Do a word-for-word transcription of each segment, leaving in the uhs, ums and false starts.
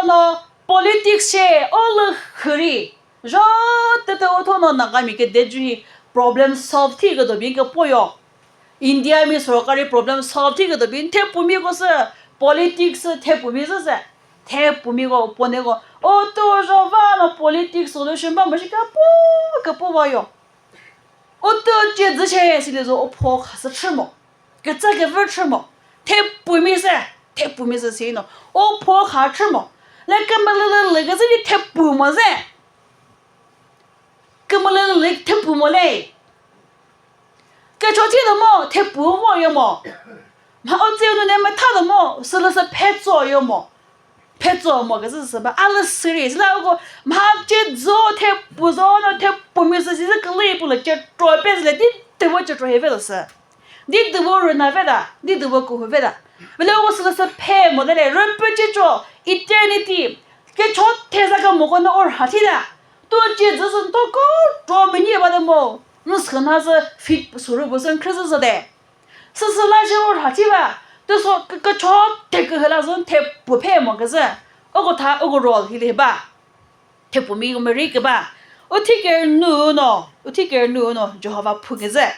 no politics she o lü khüri. Jo tete o thono Nagami ke deju hi problem solve thi ke do bin ke poyo. India mi sorkari problem solve thi ke do bin thepumi ko se politics thepumi se se. Thepumi ko pone ko o to jo va no politics solution ba ma shi ka po ke po va yo. O to che zü che si le zo o pho kha se chü mo. Ke tsa ke vü chü mo. Thepumi se, thepumi se si no. O pho kha chü mo. Le ke ma le le le ke zü ni thepu mo se. Kümülü lü thepu mo le. Kecho thi do mo, thepu mo yo mo. Ma o tsü nu ne ma tha do mo, sülü sü phetso yo mo. Phetso mo ke sü sü ba, a lü serious la ko, ma che zo thepu zo no thepumi sü si sü kü lü pu lü che tro pe le di te mo che tro he ve lo sü. Di düvo rüna veda, di düvo kuhu veda. Vele o sülü sü phe mo de le, rüpü chicho, eternity. Ke chot theza ka mo ko no or hathi da. To che zü sün to ko, to mi ni ba de mo. Nu sü na sü fit suru bu sün Christ sü de. Sü sü la je or hathi ba. To so ke, ke chot the ke la sün the bu phe mo ke zü. O ko tha, o ko role hi le ba. Thepumi ko meri ke ba. O thi ke nu no, o thi ke nu no, Jehovah phu ke zü.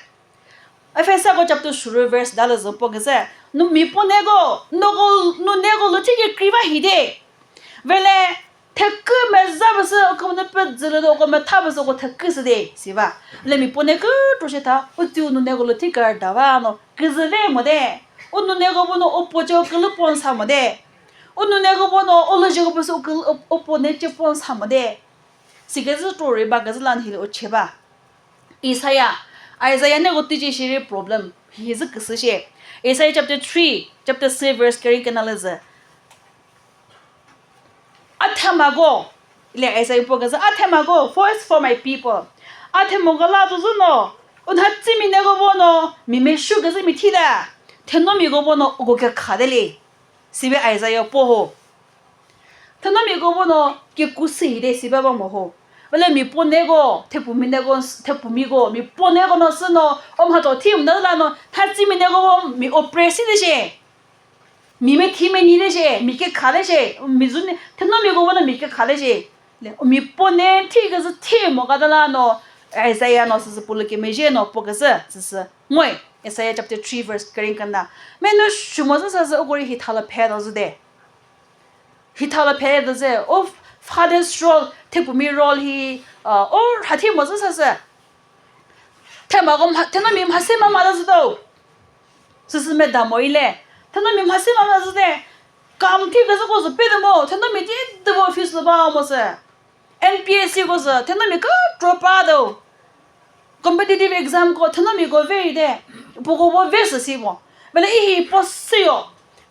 Efesa ko chapter shuru verse da lü zü po ke se, nu mi po ne ko, no ko, nu ne ko lü thi ke kri va hi de. Vele, thekü me za ba sü, ko ne pe zü lü do, ko me tha ba sü, ko thekü sü de, si va. Le mi po ne ko tro she tha, u tiu nu ne ko lü thi ke da va no, ke zü ve mo de. U nu ne ko bu no, u po che ke lü pon sa mo de. U nu ne ko bu no, u lü je ko bu sü, u ke, u, u po ne che pon sa mo de. Si ke zü tro ri ba ke zü lan hi lü u che ba. Isaiah, Isaiah ne ko tüji shiri problem hi zü küsü she. Isaiah chapter three, chapter three verse keri kena lü zü. Athema go, le Isaiah po ke zü, athema go, voice for my people. Athemo go la zü zü no, unha tsimi ne go vo no, mi me shu ke zü mi thi da. Thenomi go vo no, u go ke kha de le. Sibe Isaiah po ho. Thenomi ko bono ke kusi hi de sibe ba mo ho. Bale mi po ne ko, thepumi ne ko, thepumi ko, mi po ne ko no sü no, o mha to thi mda la no, tha tsimi ne ko bo mi oppress de she. Mi me thi me ni de she, mi ke kha de she, mi zu ne, thenomi ko bono mi ke kha de she. Le, mi po ne thi ke zü thi mo ka da la no, Isaiah no sü sü pulu ke me je no po ke zü, sü sü. Ngoi, Isaiah chapter three verse kering kana. Me no shu mo zü sa zü o gori hi thala phe no zü de. Hi thala phe do ze, o father's role, thepumi role hi, uh, o rhathi mo zü sa se. Thema ko mha-, thenomi mhase ma ma da zü do. Sü sü me da mo ile. Thenomi mhase ma ma zü de. Kam thi ke zü ko zü pe de mo. Thenomi thi de mo office lo ba mo se. N P S C ko zü, thenomi ko drop out do. Competitive exam ko thenomi ko ve de, puko bo ve sü si mo. Bele i hi po sü yo,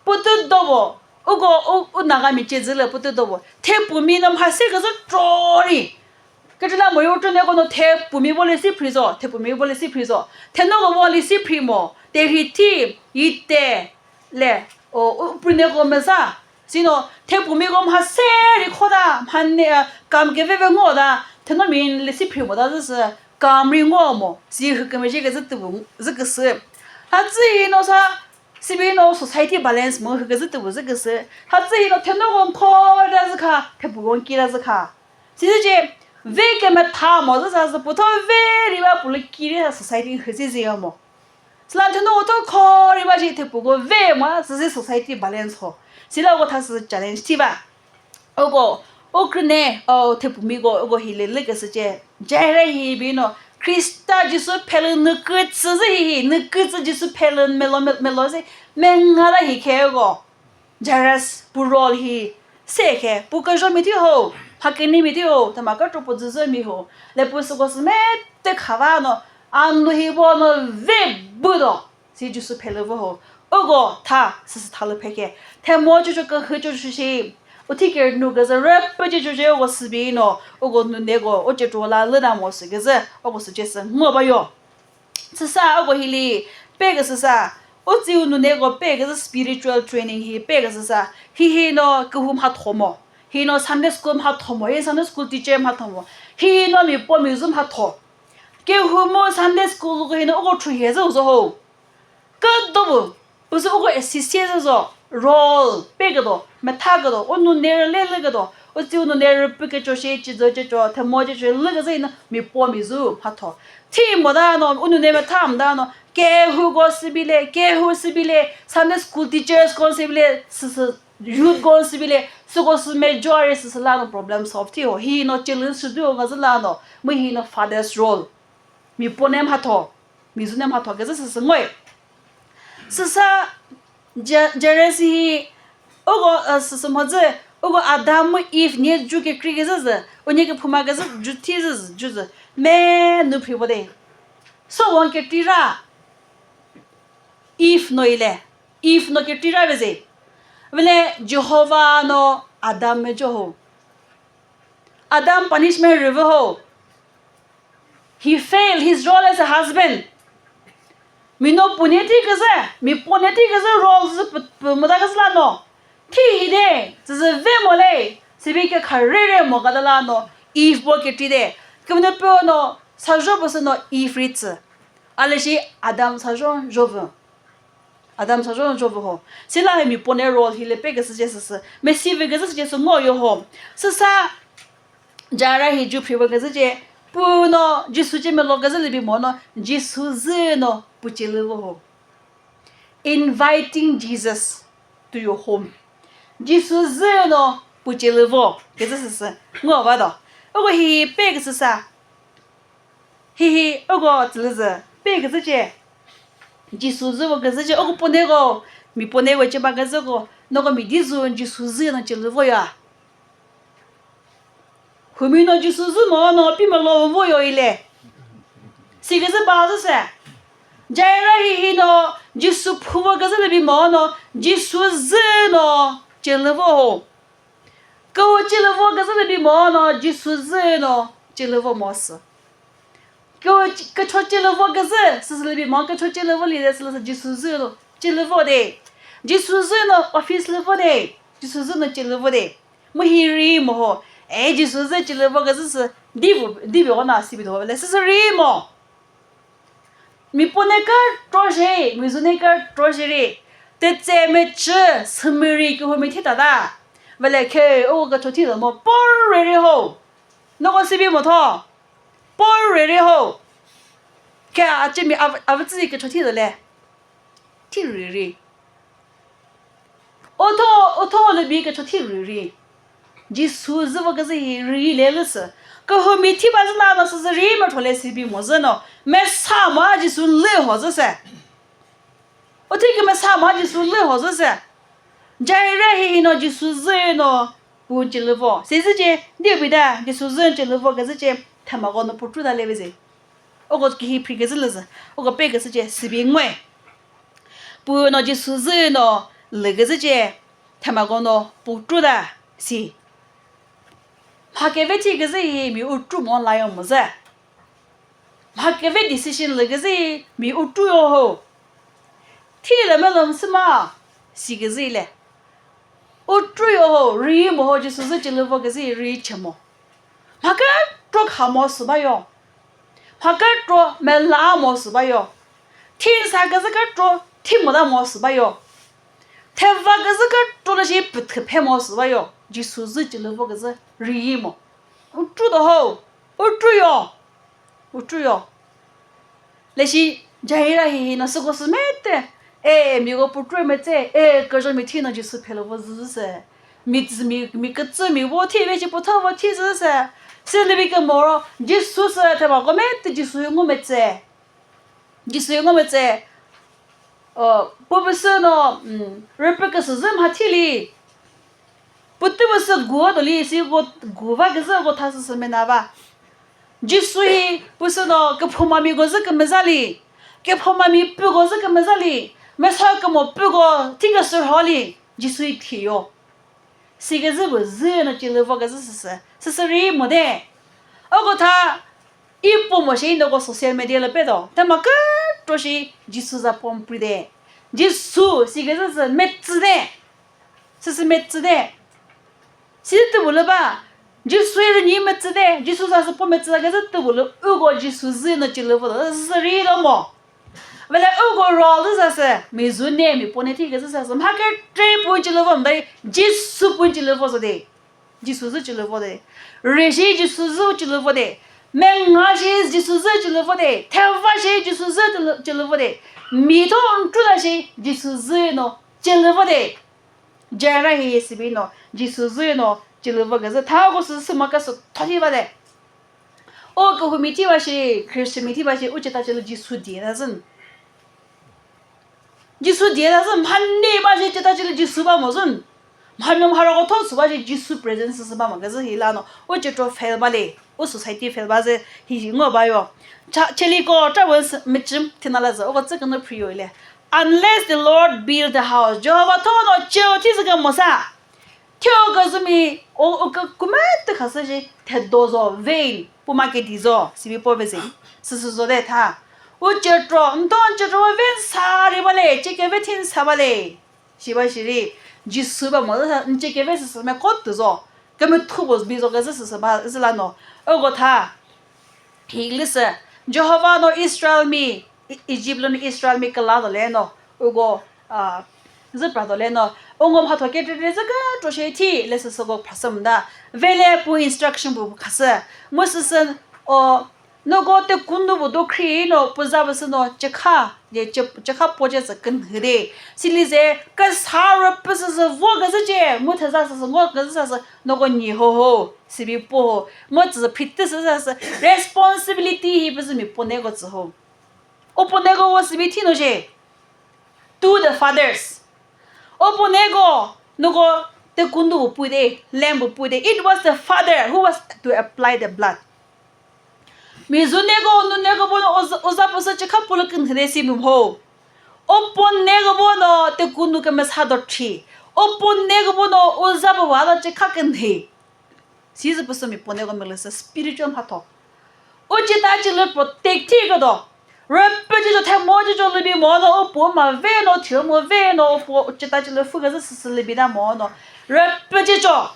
putu do bo, uko u, u Nagami che zü le putu do bo. Thepumi no mhase ke zü tro ri. Ke zü la mo yo tune ko no thepumi bo le si phri zo, thepumi bo le si phri zo. Theno ko bo le si phri mo, te hi thi, yi te, le, o, u, u prine ko meza. Sino, thepumi ko mhase ri kho da, mhane, uh, kam ke ve ve ngo da, thenomi le si phri mo da zü sü, kam ri ngo mo, si hü kümüzhi ke zü tübu, zü küsü. Ha zü hi no sa, sibi no society balance mo hü ke zü tübu zü küsü. Ha zü hi no theno ko kho da zü kha, thepu ko ki da zü kha. Sizi ce, ve keme tha mo zü sa zü pu tho ve ri ba pu lü ki ri sa society hü zi zi yo mo. Süla thüno utho kho ri ba ji thepu ko ve mo, süzi society balance ho. Sila ko tha sü challenge thi ba. Oko, o krüne, o thepumi ko, oko hi le lü ke sü ce. Jaira hi bi no, Krista Jisu phelü nükütsü zü hi hi, nükütsü Jisu phelü melo, melo, melo zü, menga da hi khe oko. Jairus pu role hi se khe, pu kükre mi thi ho, phakeni mi thi ho, thüma kükre pu zü zü mi ho, le pu süko sü mete kha va no, anu hi vo no ve bu do, si Jisu phelü vo ho, uko tha, süsü tha lü phe khe, themo chuchu kühü chuchu shi, u thi kürü nu küzü rüpü chuchu shi uko sübi no, uko nuneko, u ce tro la lü na mo sü küzü, uko sü ce sü ngo ba yo. Süsa, uko hili, pe küsüsa, u tsiu nuneko pe küsü spiritual training hi pe küsüsa, hi hi no kühu mhatho mo, hi no Sunday school mhatho mo, hi Sunday school teacher mhatho mo, hi no mi po mi zu mhatho. Kühu mo Sunday school ko hi no uko thu hi zü uzo ho. Küdo bu, bu sü uko assist zü zo. role pe küdo, metha küdo, unu ne rü le lü küdo, usi unu ne rü pü kücho shi, chizo chicho, themo chicho lü küzü ino mi po mi zu mhatho. Thi mo da no, unu ne metha mo da no, kehu ko sibile, kehu sibile, Sunday school teachers ko sibile, sisi youth ko sibile, süko sü majority sisi la no problem solve thi ho. Hi no challenge sü du ngazü la no, mu hi no father's role. Mi po ne mhatho, mi zu ne mhatho küzü sisi ngoi. Süsa Genesis hi uko, uh, süsü mhozü, uko Adam mu Eve nye ju kükri küzü zü, unye küphuma küzü ju thi zü, ju zü, me nu phri vo de. So won kükri ra, Eve no ile, Eve no kükri ra veze. Vele Jehovah no Adam me jo ho. Adam punishment rüvü ho. He failed his role as a husband. Mi no pune thi küzü, mi pone thi küzü role zü pü-, pü-, müta küzü la no. Thi hi de, zü zü ve mo le, sibi ke kha re re mo ka da la no, Eve bo ke thi de. Kümüne pü no, sa jo pü sü no Eve ri tsü. Ale shi Adam sa jo, jo vü. Adam sa jo, jo vü ho. Sila he mi pone role hi le pe küzü ce sü sü. Mesi ve küzü ce sü ngo yo ho. Süsa, Jaira hi ju phri vo küzü ce, pu no Jisu ce melo küzü libi mo no, Jisu zü no pu ce lü vo ho. Inviting Jesus to your home. Jisu zü no pu ce lü vo küzü sü sü ngo va do. Uko hi pe küzü sa. Hi hi uko tsü lü zü pe küzü ce. Jisu zü vo küzü ce, uko pone ko, mi pone ko ce ba küzü ko, noko mi di zu Jisu zü no ce lü vo ya. Humi no Jisu zü mo no pi mo lo vo yo ile. Si küzü ba zü se. Jaira hi hi no Jisu phu vo küzü le bi mo no Jisu zü no ce lü vo ho. Kü ce lü vo küzü le bi mo no Jisu zü no ce lü vo mo sü. Kü, kücho ce lü vo küzü, sü sü libi mo kücho ce lü vo li de sü lü sü Jisu zü no ce lü vo de. Jisu zü no office lü vo de. Jisu zü no ce lü vo de. Mu hi ri mo ho. E Jisu zü ce lü vo küzü sü di bu, di bi ona sibi do le sü sü ri mo. Mi pone kükro shi, mi zune kükro shi ri. Tütse müchü sümiri kühumi thi ta ta. Vele khe o kücho thi do mo por re ri ho. Noko sibi mo tho. Por re ri ho. Khe a ce mi av-, avütsü kücho thi do le. Thi re ri. Utho, utho lü bi kücho thi rüri. Jisu zü vo küzü hi rüri le lü sü. Kühumi thi ba zü la no sü zü ri mütho le sibi mo zü no. Mesa ma Jisu lü ho zü se. Uthi kümesa ma Jisu lü ho zü se. Jaira hi hi no Jisu zü no pu ce lü vo. Se zü ce, di bi da, Jisu zü ce lü vo küzü ce, thüma ko no pu tru da le bi zü. Uko kihi phri küzü lü zü. Uko pe küzü ce, sibi ngoi. Pu no Jisu zü no lü küzü ce, thüma ko no pu tru ta si. Mha küve thi küzü hi mi u tru mo la yo mo zü. Mha küve decision lü küzü hi mi u tru yo ho. Thi le me lüm sü ma si küzü le. U tru yo ho, ri mo ho Jisu zü ce lü vo küzü hi ri che mo. Mha kükro kha mo sü ba yo. Mha kükro mela mo sü ba yo. Thi sa küzü kükro thi mo da mo sü ba yo. Theva küzü kükro lü shi püthü phe mo sü ba yo. Jisu zü ce lü vo küzü ri yi mo. U tru do ho. U tru yo. U tru yo. Leshi Jaira hi hi no süko sü mete. E, mi ko pu tru metse. E, küjo mi thi no Jisu phe lü vo zü zü se. Mi, mi, mi kütsü mi vo thi ve shi pu tho vo thi zü se. Se lü bi kümoro Jisu sü thüma ko mete Jisu hi ngu metse. Jisu hi ngu metse. Pu pü sü no, mm, rüpü küsü zü mha thili. Pu tü pü sü gu do li si gu, gu va küzü gu tha sü sü mena va. Jisu hi pü sü no küphoma mi go zü kümüza li. Küphoma mi pü go zü kümüza li. Mesa kümo pü go thi küsü rho li. Jisu hi thi yo. Si küzü pü zü no ce lü vo küzü süsü. Süsü ri mo de. Uko tha i pu mo shi i no ko social media lü pe do. Thüma kükro shi Jisu za pon pri de. Jisu si küzü sü metsü de. Süsü metsü de. Si tüvü lü ba. Jisu i rünyi metsü de. Jisu za sü po metsü de küzü tüvü lü uko Jisu zü no ce lü vo do. Süsü ri lo mo. Vele uko role zü sasü, mi zu ne, mi po ne thi küzü sasü, mha kükre pü celü vo müta, Jisu pü celü vo zo de. Jisu zü celü vo de. Rüshi Jisu zü celü vo de. Menga shi Jisu zü celü vo de. Theva shi Jisu zü celü, celü vo de. Mi tho ntru da shi Jisu zü no celü vo de. Jera hi sibi no Jisu zü no celü vo küzü. Tha ko sü sü ma ka sü tho thi va de. O kühumi thi ba shi, Christian mi thi ba shi, u ceta celü Jisu die ta zün. Jisu die ta zün, mhane ba shi ceta celü Jisu ba mo zün. Mhanyom haroko thon sü ba shi Jisu presence sü ba mo küzü hi la no, u cetro fail ba le, u society fail ba zü hi hi ngo ba yo. Cha, cheliko, tra wün sü, michim, thina la zü, o ko tsü künü priyo ile. Unless the Lord build the house, Jehovah tho no ceo thi zü kü mo sa. Thio küzümi, o, o kü-, kümetü khasü shi, thedo zo, veil, puma kedi zo, sibi po vezi. Süsü zo de tha. U cetro, nton cetro veil sa ri ba le, cekeve thin sa ba le. Shiba shiri, Jisu ba mo sa, ncekeve süsü me kot tü zo. Kümüthu bo bi zo küzü süsü ba, zü la no. Uko tha. Hi lüsü, Jehovah no Israel mi, E-, Egypt lü no Israel mi küla do le no, uko, ah, zü pra do le no, ungo mhatho kükrekre zü kükro she thi, le süsü ko phasü müta. Vele pü instruction pü khasü. Mu süsü, o, noko te kunu bu do khri no, pü za pü sü no, cekha, ye ce-, cekha po ce sü künhü de. Sili ze, küsa rüpü süsü vo küzü ce, mu theza süsü ngo küzü sasü, noko nyi ho ho, sibi po ho. Mu tsü phitü sü sasü, responsibility hi pü sü mi po neko tsü ho. Upo neko wo sibi thino she. To the fathers. Upo neko, noko te kundu bu pui de, lamb bu pui de. It was the father who was to apply the blood. Mi zu neko, nu neko bo no uza, uza pü sü cekha pü lü künhü de si mi ho. Upo neko bo no te kundu kümüsa do thi. Upo neko bo no uza pü wa do cekha künhü. Sizi püsü mi pone ko mülüsü spiritual mhatho. Ucita cilü protect thi küdo. Rüpü cico themo cico lübi mono upu ma veno thimo veno upu ucita cilü fü küzü süsü lübi da mono. Rüpü cico.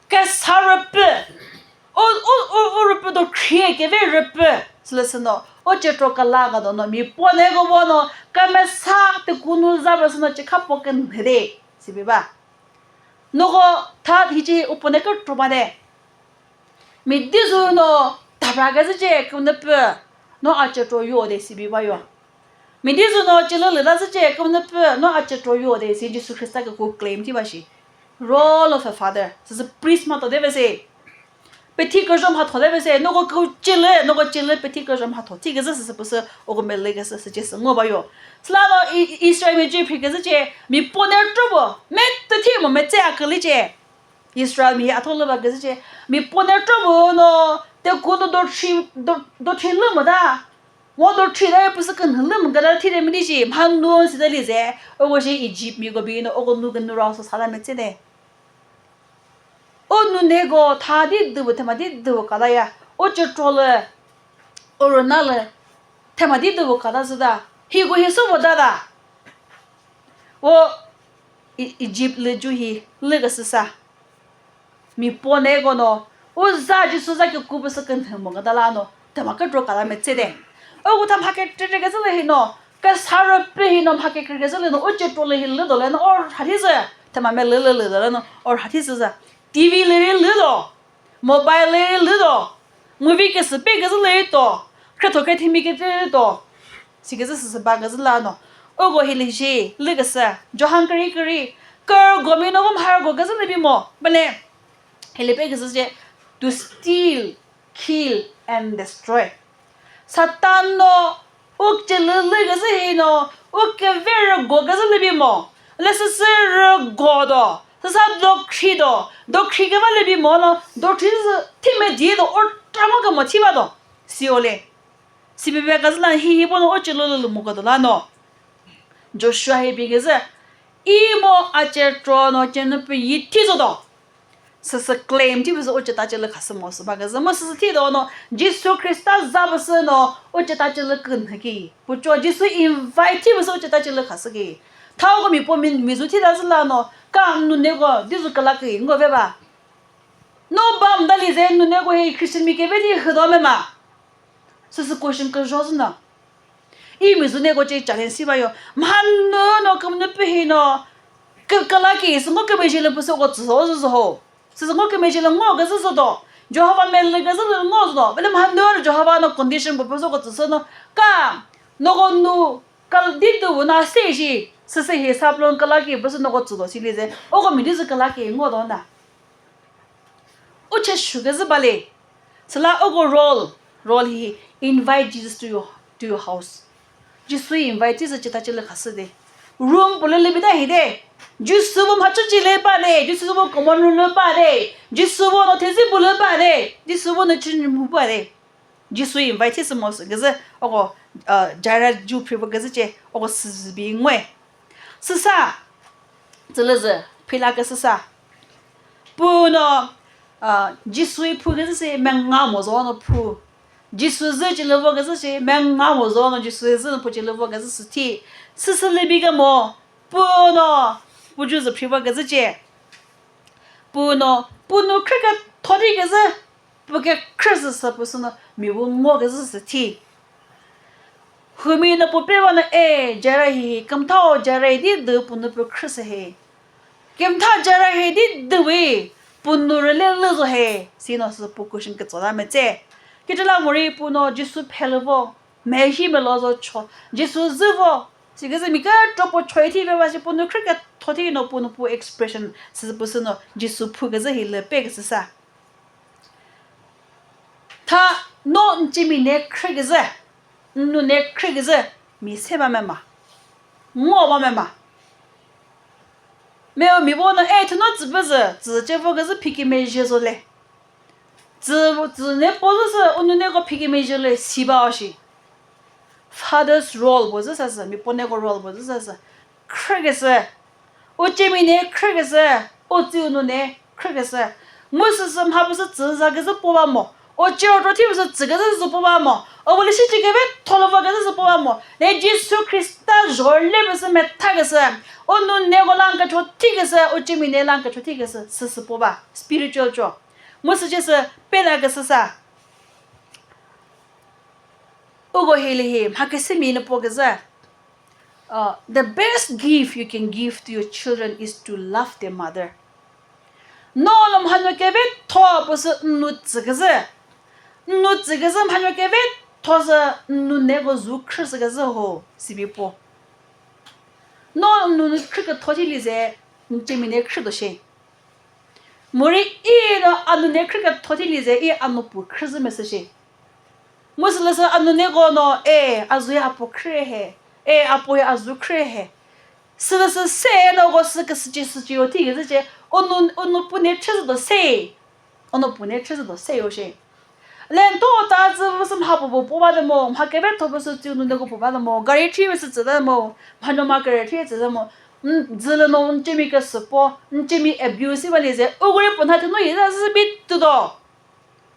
Kesa rüpü. U, u, u, u rüpü do khriye keve rüpü. Sülüsü no. Ucetro kala küdo no mi pone ko bono. Kümüsa te kunu za püsü no cekha po künhüde. Sibi ba. Noko tha hici upone kükro bade. Mi dizu no tabra küzüce kümüpü no acetro yo de sibi ba yo. Mi dizu no cilü lüta züce kümüpü no acetro yo de si Jisu Khrista kükü claim thi ba shi. Role of a father. Süsü priest mhatho de vese. Pethi küzho mhatho de vese, noko kü cilü, noko cilü pethi küzho mhatho. Thi küzü süsü püsü, oko mele küsü süce sü ngo ba yo. Sülano I-, Israel mi ce phi küzüce, mi pone trobo, me tüthi mo me tse akülice. Israel mi atho lü ba küzüce, mi pone trobo no, te kuno do thi, do, do thi lü mo da. Wo do thi da püsü künhü lü mo gada thi de mi di shi, mhanu si da lize, oko shi Egypt mi ko bi no, oko nu künü ra so sala me tse de. O nuneko tha di düvü thüma di düvü kala ya. O cetro lü, o rüna lü, thüma di düvü kala züta. Hi ko hi sü vü dada. O E-, Egypt lü ju hi lü küsü sa. Mi poneko no, o za Jisu za kükü püsü künhü mo küta la no. Thüma kükro kala metsede. O kütha mha kükrekre küzü lü hi no. Küsa rüpü hi no mha kükrekre küzü lü no. O cetro lü hi lü do lü no. Or hadi zü. Thüma me lü lü lü do lü no. Or hadi zü zü. T V lü ri lü do. Mobile lü ri lü do. Movie küsü pe küzü lü ri do. Kretho kre thimi küzü lü ri do. Si küzü süsü ba küzü la no. O go hi lü shi lü küsü. Johan kri kri. Kür gomi no gum har go küzü lü bi mo. Bale. Hi lü pe küzü je. To steal, kill and destroy. Satan no, u celü lü küzü hi no, u küve rügo küzü lü bi mo. Lü süsü rügo do, süsa dokhri do, dokhri küva lü bi mo no, dokhri süsü thime di do, u tramo kümo thiva do. Si o le. Si bibe küzü la hi hi bo no u celü lü lü mo küdo la no. Joshua hi bi küzü, i mo a cetro no cenü pü yi thi zo do. Süsü claim thi püsü u ceta celü khasü mo sü ba küzü mo süsü thi do no Jisu Khrista za püsü no u ceta celü künhü ki. Pucho Jisu invite thi püsü u ceta celü khasü ki. Thau ko mi po mi, mi zu thi da zü la no ka nuneko di zu kala ki ngo ve ba. No bam da lize nuneko hi Christian mi küve di hü do me ma. Süsü question küzho zü no. I mi zü neko ce challenge si ba yo. Mhanu no kümünu pühi no. Kü-, külaki sü ngo kümüzhi lü püsü ko tsüso zü zü ho. Sü sü ngo kümüzhi lü ngo küzü zü do. Jehovah melü küzü lü ngo zü do. Bele mhanu no Jehovah no condition pü püsü ko tsüso no. Ka, noko nu, kal di tu na se shi. Sü sü hi saplon külaki püsü noko tsü do si lize. Oko mi di zü külaki ngo do na. Uche shuküzü bale. Süla uko role, role hi invite Jesus to your, to your house. Jisu invite zü chita chile khasü de. Room pulü libi da hi de. Jisu bo mhachu chile ba de. Jisu bo common room lü ba de. Jisu bo no thezi pulü ba de. Jisu bo no chini mu ba de. Jisu invite sü mo sü küzü uko, uh, Jaira ju phribo küzü che uko sübi ngwe. Süsa, zülüzü, phila küsü sa. Pu no, ah, Jisu-i phu küzü shi menga mo zo no phu. Jisu zü chilüvo küzü shi menga mo zo no Jisu zü no phu chilüvo küzü shi thi. Süsü libi kümo, pu no, pu ju zü phrivo küzü che. Pu no, pu nu khrü kütho thi küzü. Pu ke khrüsü sü pü sü no mi wu ngo küzü sü thi. Humi no pu pe va no e, Jaira hi, kümtha o Jaira di dü pu nu pu khrüsü he. Kümtha Jaira hi di dü wi, pu nu rüle lü zo he. Si no sü pu question kütso da metse. Kicela muri pu no Jisu phelü vo. Mehi melo zo cho. Jisu zü vo. Si küzü mi kükro po choi thi ve va shi pu nu khrü kütho thi no pu nu pu expression sü pü sü no Jisu phu küzü hi lü pe küsü sa. Tha no n cemi ne khrü küzü, n nu ne khrü küzü, mi se ba mema, ngo ba mema. Meo mi bo no, e, thüno tsü pü zü, tsü ce vo küzü phiki mezhe zo le. Tsü, tsü ne po zü sü, u nu ne ko phiki mezhe le, si ba o shi. Father's role bo zü sa sü, mi po ne ko role bo zü sa sü. Khrü küsü. U cemi ne khrü küsü. U tsi u nu ne khrü küsü. Mu sü sü mha pü sü tsü za küzü po ba mo. U ce u tro thi pü sü tsü küzü zü po ba mo. U bu lü shi ci küve tho lü va küzü zü po ba mo. Ne Jisu Khrista zhorüle pü sü metha küsü. U nu ne ko lang kücho thi küsü. U cemi ne lang kücho thi küsü. Sü sü po ba. Spiritual cho. Mu sü ce sü pe la küsü sa. Uko hilühi mha küsümi nü po küzü. Uh, the best gift you can give to your children is to love their mother. No lü mha nyo küvetho pü sü n nu tsü küzü. N nu tsü küzü mha nyo küvetho sü n nu ne ko zu khrü sü küzü ho, sibi po. No n nu nü khrü kütho thi lize, n cemi ne khrü do she. Muri i no a nu ne khrü kütho thi lize i a nu pu khrü zü mesü shi. Mu sülüsü a nu ne ko no, e, a zu ya a po khrü he. E, a po ya a zu khrü he. Sülüsü se no ko sü küsü ci sü ci yo thi küzü ce. U nu, u nu pu ne khrü zü do se. U nu pu ne khrü zü do se yo she. Lento ta zü vü sü mha pü pü pü ba de mo, mha küvetho pü sü tsü nu ne ko pü ba de mo, gari thi pü sü tsü de mo, mha no ma gari thi tsü de mo, mm, zü lü no n cemi küsü po, n cemi abuse ba lize, u gari pü nha thüno yi za sü bit tü do.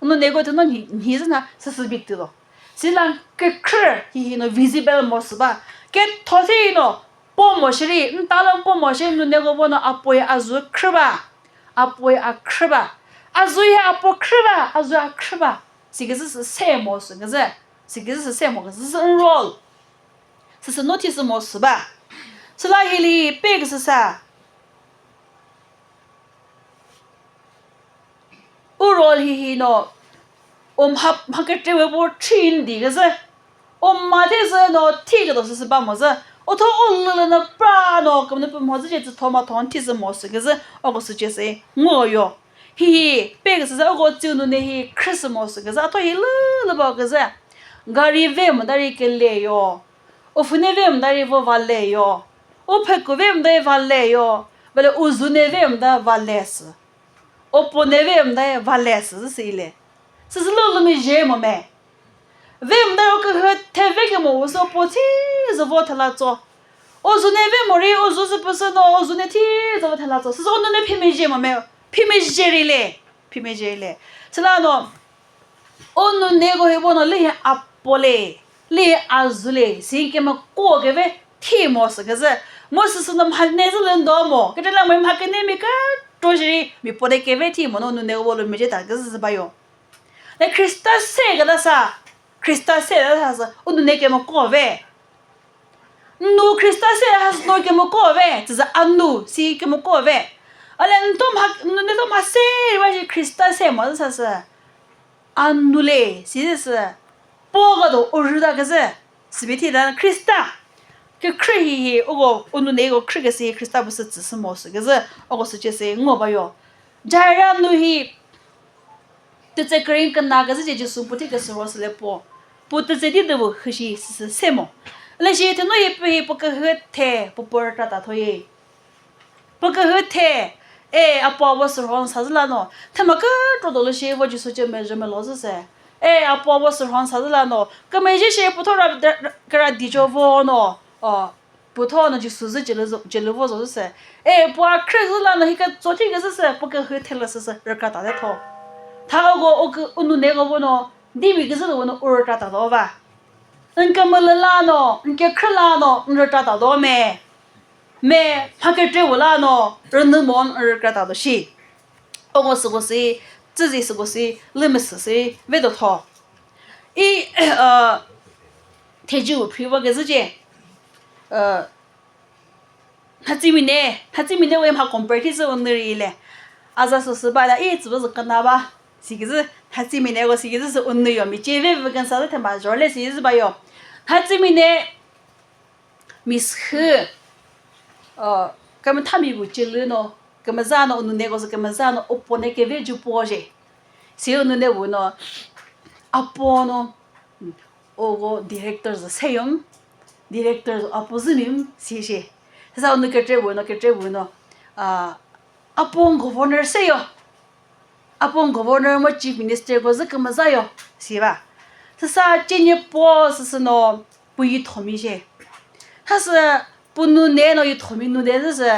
Nu ne ko thüno nhi, nhi zü na sü sü bit tü do. Si lang kükhrü hi hi no visible mo sü ba. Kütho si no, po mo shiri, n ta lü po mo shiri, nu ne ko bo no a po ya a zu khrü ba. A po ya a khrü ba. A zu ya a po khrü ba. A zu a khrü ba. Si küzü sü se mo sü küzü. Si küzü sü se mo küzü sü n role. Sü sü notice mo sü ba. Süla hilühi pe küzü sa. U role hi hi no. Um hap, hap ke trewe bo thin di küzü. U ma thi zü no thi küdo sü sü ba mo zü. U tho u lü lü no pra no kümünu pü mo zü ce zü thoma thon thi zü mo sü küzü. Oko sü ce sü ngo yo. Hi hi, pe küsü zü oko tsü nu ne hi khrü sü mo sü küzü. A tho hi lü lü ba küzü. Gari ve müta ri küle yo. U fü ne ve müta ri vo va le yo. U phe ku ve müta ri va le yo. Vele u zu ne ve müta va le sü. U po ne ve müta ri va le sü zü sü ile. Sü sü lü lü mi je mo me. Ve mda ro kühü the ve kemo u sü po thi zü vo thela tso. U zu ne ve mori, u zu zü pü sü no, u zu ne thi zü vo thela tso. Sü zü u nu ne phimezhe mo me, phimezhe ri le, phimezhe ri le. Süla no, u nu ne ko hi vo no lü hi a po le, lü hi a zu le, si kemo ko küve thi mo sü küzü. Mo sü sü no mha ne zü lü ndo mo, kütala mo mha künemi kükro shiri, mi po de küve thi mo no, u nu ne ko vo lü mezhe ta küzü zü ba yo. Le Khrista se küla sa, Khrista se küla sa sü, u nu ne kemo ko ve. Nu Khrista se ha sü no kümüko ve, tsüzü anu si kümüko ve. Ale ntom ha, ntom ha se va shi Khrista se mo sa sü. Anu le, si sü. Po ga do urü da küzü. Sibi thi da Khrista. Kükhrü hihi ugo unu ne ugo khrü küsi Khrista bu sü tsü sü mo sü küzü. Ugo sü che se ngo ba yo. Jaira nu hi tütse kürüng küna küzü ce Jisu pu thi küsü ro sü le po. Pu tütse di dü bu hüshi sü sü se mo. Le shi thüno hi pu hi pu kühü the pu pü rütra ta tho ye. Pu kühü the, e, apo avo sürhon sa zü la no. Thüma kükro dolü shi vo Jisu ce mezhü melo zü se. E, apo avo sürhon sa zü la no. Kümüzhi shi pu tho ra, ra, ra, kra di cho vo no. O, pu tho no Jisu zü celü zo, celü vo zo zü se. E, pu a khrü zü la no hi ka zo thi küzü se, pu kühü the lü sü sü rükra ta de tho. Tha ugo u kü, unu ne go vo no, di mi küzü lo vo no u rükra ta do va. N kümülü la no, n kükhrü la no, n rükra ta do me. Me, mha kükre wu la no, rünü mon rükra ta do shi. Ongo süko si, tsüzi süko si, lümüsü si, vedo tho. I, uh, theju wu phri va küzü ce, uh, Nhatsimi ne, Nhatsimi ne we mha compare thi zü unü ri le. Aza sü sü ba da, i tsü zü küna ba. Si küzü, Nhatsimi ne go si küzü sü unü yo, mi ce ve ve künsa zü thüma zhorle si zü ba yo. Nhatsimi ne, Miss Hu, uh, kümüthami bu celü no, kümüza no unu ne ko sü kümüza no upo ne küve ju po je. Si unu ne bu no, apo no, ogo director zü seyum, director zü apo zü mim, si je. Sa unu kükre bu no, kükre bu no, uh, apo governor seyo. Apo governor mo chief minister ko zü kümüza yo, si ba. Süsa chenye po süsü no pu yi thomi she. Thasü pu nu ne no yi thomi nu de süsü,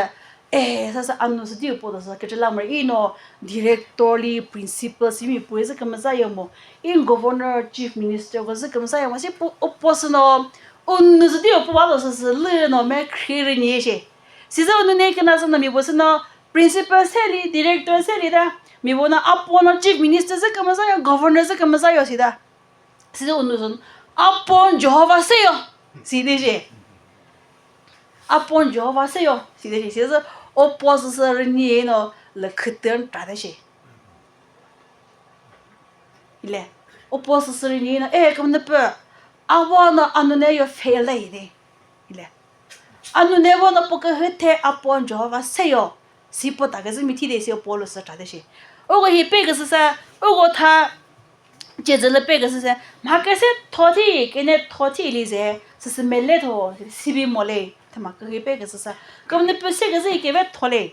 eh, süsü anu sü di po do sü kete la mre i no director li principal si mi pu zü kümüza yo mo. I governor chief minister ko zü kümüza yo mo. Si pu upo sü no unu sü di po ba do süsü lü no me khri ri ni she. Si zü unu ne küna sü no mi po sü no principal seli, director seli ta, mi bo na apo no chief minister zü kümüza yo, governor zü kümüza yo si ta. Si zü unu sün, apo Jehovah seyo, si de je. Apo Jehovah seyo, si de je. Si zü upo sü sü ri ni no lü khütün tra de je. Ile, upo sü sü ri ni no, eh, kümüzü pü, apo no anu ne yo fail de. Ile. Anu ne vo no pu kühü the apo Jehovah seyo. Si po ta küzü mi thi de si po lü sü tra de shi. Ugo hi pe küsü sa, ugo tha cezü lü pe küsü sa, mha küse tho thi, kene tho thi li ze, süsü mele tho, si bi mo le, thüma kühi pe küsü sa. Kümüzü pü se küzü hi küve tho le.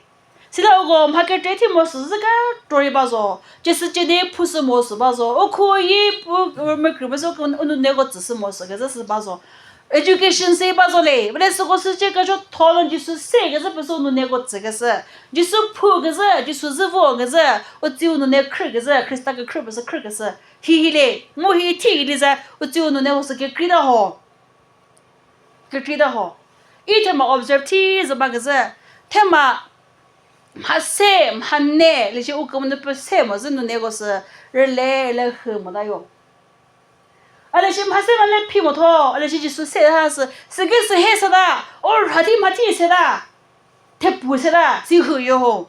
Sila ugo mha kükre thi mo sü zü ka tori ba zo. Cesü cene phu sü mo sü ba zo. U khu yi pu, u mükri mo sü unu ne ko tsü sü mo sü küzü sü ba zo. Education se ba zo le. Bale süko sü ce kücho tho lü Jisu se küzü pü sü unu ne ko tsü küzü. Jisu phu küzü, Jisu zü vo küzü. U tsi unu ne khrü küzü, Khrista kükhrü pü sü khrü küzü. Hi hi le, mu hi thi hi li za, u tsi unu ne ko sü kükri da ho. Kükri da ho. I thüma observe thi zü ba küzü. Thüma mha se, mha ne, lüshi u kümüzü pü se mo zü nu ne ko sü rüle, rüle hü mo da yo. A lüshi mha se mha ne phi mo tho, a lüshi Jisu se ha sü, sü küsü he sü da, or ha thi mha thi se da. Thepu se da, si hü yo ho.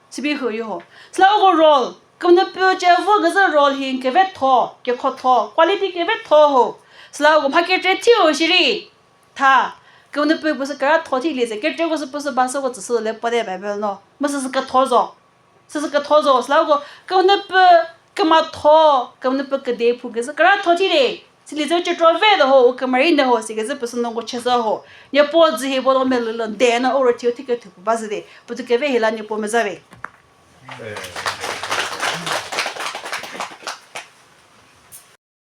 Sibi hü yo ho. Sila uko role. Kümüzü pü ce vü küzü role hi küve tho, kükho tho, quality küve tho ho. Sila uko mha kükre thi ho shiri. Tha. Kümüzü pü pü sü kükra tho thi li ze. Kükre ko sü pü sü ba sü ko tsü sü le po de Bible no. Mü sü sü kütho zo. Sü sü kütho zo. Sila uko kümüzü pü küma tho. Kümüzü pü küde phu küzü kükra tho thi li. Silizü cetro ve de ho, u kümüri ne ho, siküzü püsü nongo cheza ho. Nyepo zü hi bolo melü lü de na oro thiyo thikü thüpü ba zü de. Pütü küve hi la Nyepo meza ve.